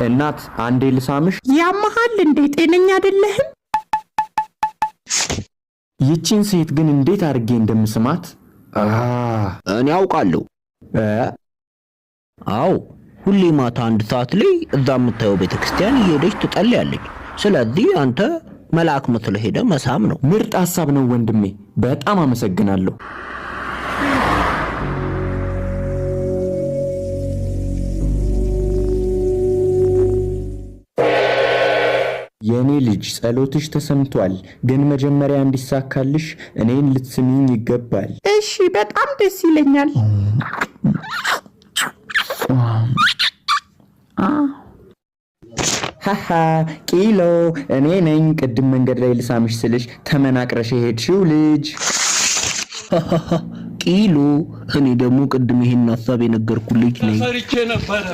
እናት፣ አንዴ ልሳምሽ። ያመሃል እንዴ? ጤነኛ አይደለህም? ይቺን ሴት ግን እንዴት አድርጌ እንደምስማት። እኔ አውቃለሁ። እ? አዎ፣ ሁሌ ማታ 1 ሰዓት ላይ እዛ የምታየው ቤተክርስቲያን እየሄደች ትጸልያለች። ስለዚህ አንተ መልአክ መስለህ ሄደህ መሳም ነው። ምርጥ ሐሳብ ነው ወንድሜ፣ በጣም አመሰግናለሁ። የኔ ልጅ፣ ጸሎትሽ ተሰምቷል። ግን መጀመሪያ እንዲሳካልሽ እኔን ልትስሚኝ ይገባል። እሺ፣ በጣም ደስ ይለኛል። ሃሃ ቂሎ፣ እኔ ነኝ ቅድም መንገድ ላይ ልሳምሽ ስልሽ ተመናቅረሽ የሄድሽው ልጅ። ቂሎ፣ እኔ ደግሞ ቅድም ይሄን ሀሳብ የነገርኩ ልጅ ነኝ። ፈርቼ ነበረ።